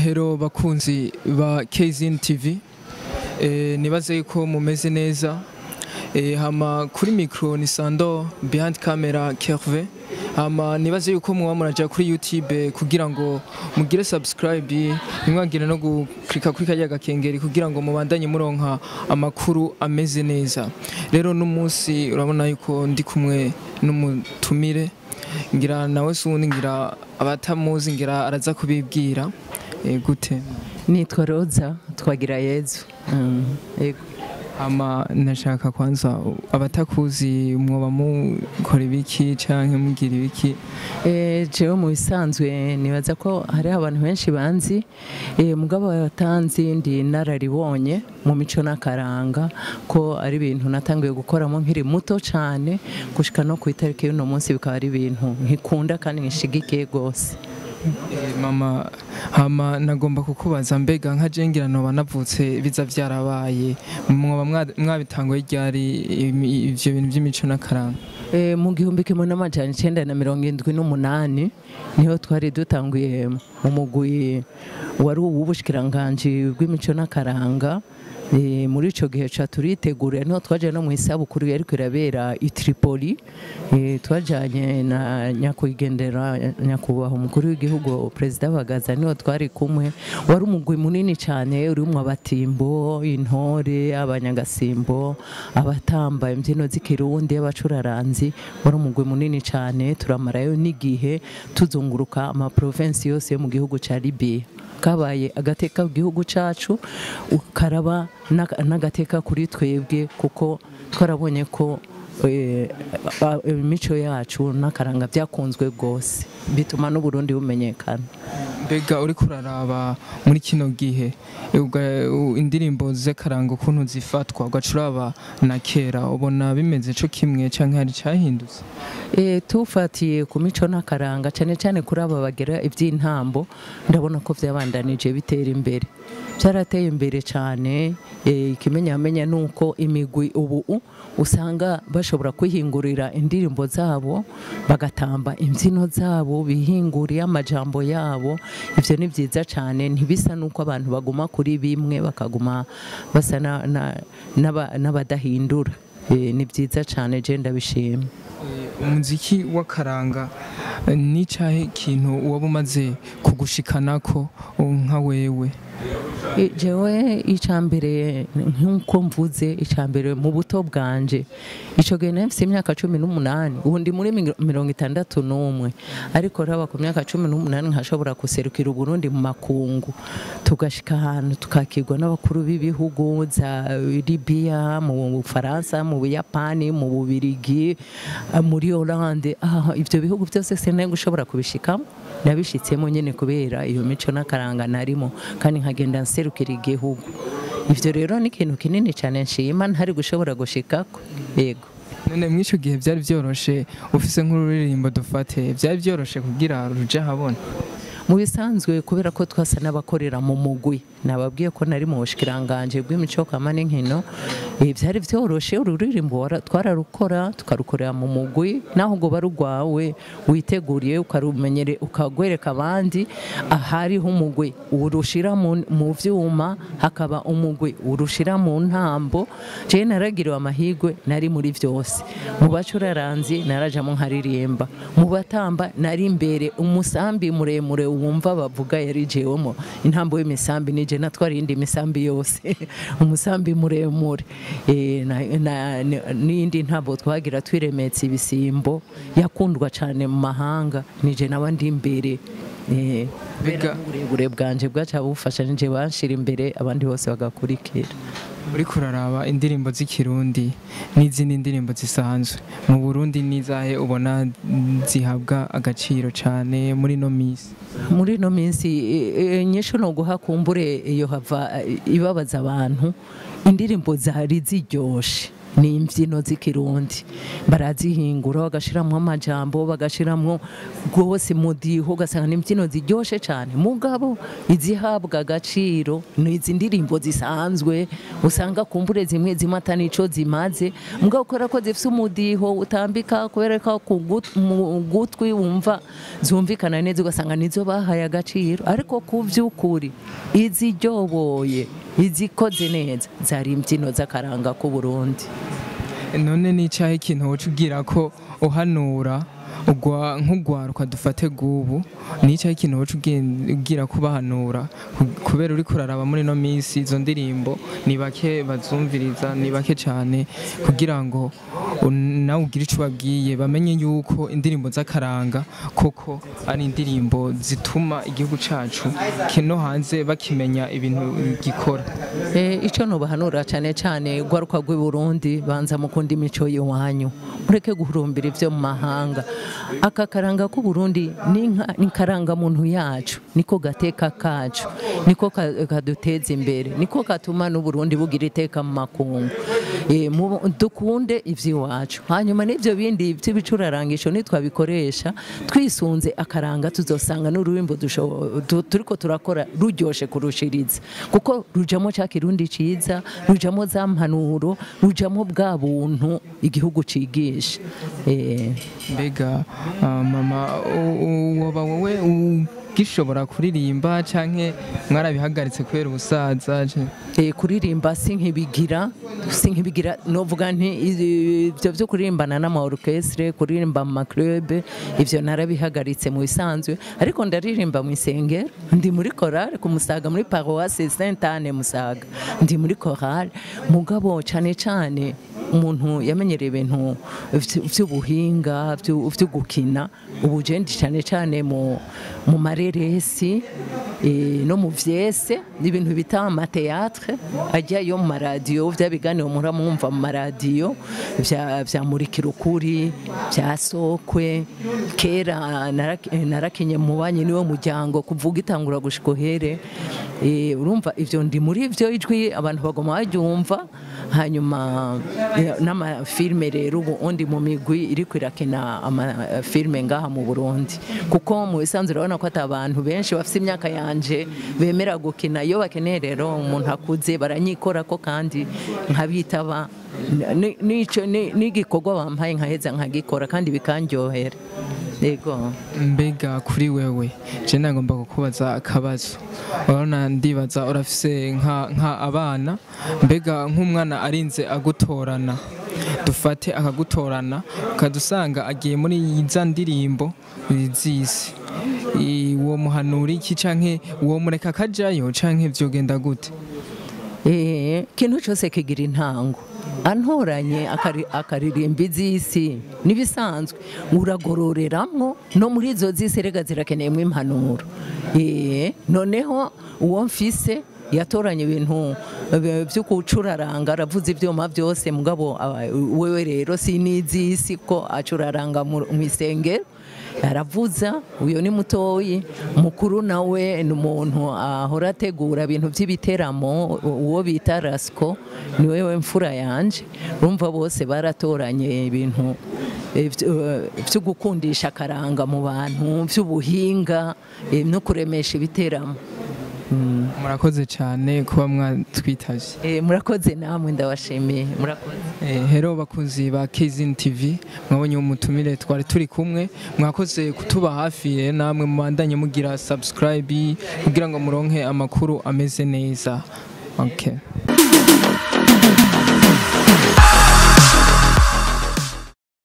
Hello bakunzi ba KZN TV, nibaze yuko mumeze neza. Hama kuri micro ni Sando, behind camera Kerve. Hama nibaze yuko muba muraja kuri YouTube kugira ngo mugire subscribe, nimwagire no guklika kuri kajya gakengeri kugira ngo mubandanye muronka amakuru ameze neza. Rero n'umunsi urabona yuko ndi kumwe n'umutumire, ngira nawe sundi, ngira abatamuzi ngira araza kubibwira. Gute? Nitwa Roza Twagira Yezu. Yego. Ama nashaka kwanza abatakuzi, mwoba mukora ibiki canke mugira ibiki? Jewe mu bisanzwe nibaza ko hariho abantu benshi banzi, mugabo batanzi ndi nararibonye mu mico n'akaranga, ko ari ibintu natanguye gukoramo nkiri muto cane gushika no ku itariki y'uno munsi, bikaba ari ibintu nkikunda kandi nkishigikiye gose. Mama, hama nagomba kukubaza, mbega nka je ngira noba navutse biza vyarabaye, mwoba mwabitanguye ryari ivyo bintu vy'imico n'akaranga? Mu 1978 niho twari dutanguye mu mugwi wari uw'ubushikiranganji bw'imico n'akaranga. Muri ico gihe ca turitegura, niho twaje no mu isabukuru yariko irabera i Tripoli. Twajanye na nyakwigendera nyakubahwa umukuru w'igihugu Perezida Bagaza, niho twari kumwe. Wari umugwi munini cane urimwo abatimbo, intore, abanyangasimbo, abatamba imbyino z'ikirundi, abacuraranzi. Wari umugwi munini cane, turamarayo n'igihe tuzunguruka ama province yose yo mu gihugu ca Libya. Kabaye agateka ku gihugu cacu, karaba n'agateka kuri twebwe, kuko twarabonye ko imico yacu n'akaranga byakunzwe rwose, bituma n'Uburundi bumenyekana. Mbega uriko uraraba muri kino gihe indirimbo z'akaranga ukuntu zifatwa, ugaca uraba na kera, ubona bimeze co kimwe canke hari icahindutse? Tufatiye ku mico n'akaranga, cyane cyane kuri aba bagira iby'intambo, ndabona ko byabandanije bitera imbere, byarateye imbere cyane. Ikimenyamenya ni uko imigwi ubu usanga bashobora kwihingurira indirimbo zabo, bagatamba imbyino zabo bihinguriye amajambo yabo. Ivyo ni byiza cyane, ntibisa nuko abantu baguma kuri bimwe, bakaguma basa n'abadahindura. Ni byiza cyane, je ndabishima. Umuziki w'akaranga ni cahe kintu waba umaze kugushikanako nka wewe? Jewe icambere, nk'uko mvuze, icambere mu buto bwanje, ico gihe nari mfise imyaka 18, ubu ndi muri 61, ariko raba ku myaka 18 nkashobora guserukira Uburundi mu makungu, tugashika ahantu tukakirwa n'abakuru b'ibihugu za Libya, mu Bufaransa, mu Buyapani, mu Bubirigi, muri Hollande. Ivyo bihugu byose sinari gushobora kubishikamo, nabishitsemo nyene kubera iyo mico n'akaranga narimo, kandi nkagenda nserukira igihugu. Ivyo rero ni ikintu kinini cyane nshima ntari gushobora gushikako. Yego. None mw'ico gihe vyari vyoroshe, ufise nk'ururirimbo dufate, vyari vyoroshe kugira ruje habona? Mu bisanzwe, kubera ko twasa n'abakorera mu mugwi, nababwiye ko nari mu bushikiranganje bw'imico kama n'inkino, byari vyoroshe. Ururirimbo twararukora, tukarukorera mu mugwi, naho ngo barugwawe witeguriye ukarumenyere ukagwereka abandi. Ahariho umugwi urushira mu vyuma, hakaba umugwi urushira mu ntambo. Je naragiriwe amahirwe, nari muri vyose. Mu bacuraranzi narajamo nkaririmba, mu batamba nari imbere, umusambi muremure wumva bavuga yari jewemo intambo y'imisambi, nije natwara iyindi misambi yose, umusambi muremure. N'iyindi ntambo twagira twiremetse ibisimbo yakundwa cyane mu mahanga, nije naba ndi imbere. Uburebure bwanje bwaca bufasha, nije banshira imbere, abandi bose bagakurikira. Uriko uraraba indirimbo z'ikirundi n'izindi ndirimbo zisanzwe mu Burundi, n'izahe ubona zihabwa agaciro cane muri no misi? Muri ino minsi, inyishu no guha kumbure iyo hava ibabaza abantu, indirimbo zari ziryoshe. Ni imbyino z'ikirundi, barazihingura bagashiramwo amajambo, bagashiramwo rwose mudiho, ugasanga ni imbyino ziryoshe cyane. Mugabo izihabwa agaciro ni izi ndirimbo zisanzwe, usanga kumbure zimwe zimwe ata nico zimaze, mugabo kubera ko zifise umudiho utambika, kubera ko mu gutwi wumva zumvikana neza, ugasanga nizo bahaye agaciro. Ariko ku vy'ukuri iziryoboye, izikoze neza, zari imbyino z'akaranga k'u Burundi. None ni icyahe ikintu woca ubwira ko uhanura ugwa nk'ugwaruka dufate gubu, ni icyahe ikintu woca ubwira ko ubahanura, kubera uri kuraraba muri no minsi izo ndirimbo ni bake bazumviriza, ni bake cyane, kugira ngo nawe ugire ico ubabwiye bamenye yuko indirimbo z'akaranga koko ari indirimbo zituma igihugu cacu no hanze bakimenya ibintu gikora? Ico nobahanura cane cane ugwaruka rw'i Burundi, banza mukunda imico y'iwanyu, mureke guhurumbira ivyo mu mahanga. Aka karanga k'u Burundi ni karanga muntu yacu, niko gateka kacu, niko kaduteza imbere, niko katuma n'u Burundi bugira iteka mu makungu. Dukunde ivy'iwacu, hanyuma n'ivyo bindi vy'ibicurarangisho nitwabikoresha twisunze akaranga, tuzosanga n'ururimbo turiko turakora ruryoshe kurushiriza, kuko rujamo ca kirundi ciza, rujamo za mpanuro, rujamo bwa buntu igihugu cigisha. Mbega mama, woba wowe ugishobora kuririmba canke mwarabihagaritse kubera ubusaza? Kuririmba sinkibigira, novuga nti ivyo vyo kuririmbana n'ama orchestre, kuririmba mu ma club, ivyo narabihagaritse mu bisanzwe. Ariko ndaririmba mu isengero, ndi muri chorale ku Musaga, muri paroisse Sainte Anne Musaga, ndi muri chorale. Mugabo cane cane umuntu yamenyereye ibintu vy'ubuhinga, vyo gukina, ubu je ndi cane cane mu mareresi, no mu vyese, ibintu bita ama théâtre ajya yo mu maradiyo, vya biganiro muramwumva mu maradiyo vya Murikira Ukuri, vya Sokwe. Kera narakinye mu banyi niwo muryango kuvuga itangura gushika uhere. Urumva ivyo ndi muri ivyo, ijwi abantu bagoma baryumva. Hanyuma n'amafilme rero ubu undi mu migwi iriko irakina amafilme ngaha mu Burundi, kuko mu bisanzwe urabona ko ata abantu benshi bafise imyaka yanje bemera gukina. Iyo bakeneye rero umuntu akuze baranyikorako kandi nkabitaba, n'igikorwa bampaye nkaheza nkagikora kandi bikanryohera. Yego. Mbega kuri wewe je nagomba kukubaza akabazo. Urabona ndibaza urafise nka abana, mbega nk'umwana arinze agutorana, dufate akagutorana ukadusanga agiye muri za ndirimbo z'isi, uwo muhanura iki canke uwo mureka akajayo canke vyogenda gute? Ikintu cyose kigira intango. Antoranye akaririmba iz'isi nibisanzwe, uragororeramwo no muri izo z'isi rega zirakeneyemwo impanuro. Noneho uwo mfise yatoranye ibintu vyo gucuraranga, aravuza ivyuma vyose, mugabo wewe rero sinizisi ko acuraranga mu isengero, aravuza. Uyo ni mutoyi, mukuru nawe ni umuntu ahora ategura ibintu vy'ibiteramo, uwo bita Rasco, niwe we mfura yanje. Urumva bose baratoranye ibintu vyo gukundisha akaranga mu bantu, vy'ubuhinga, no kuremesha ibiteramo. Murakoze cyane kuba mwatwitavye. Murakoze namwe, ndabashimiye, murakoze. Hello bakunzi ba KZN TV, mwabonye umutumire twari turi kumwe, mwakoze kutuba hafi, namwe mubandanye mugira subscribe kugira ngo muronke amakuru ameze neza. Okay.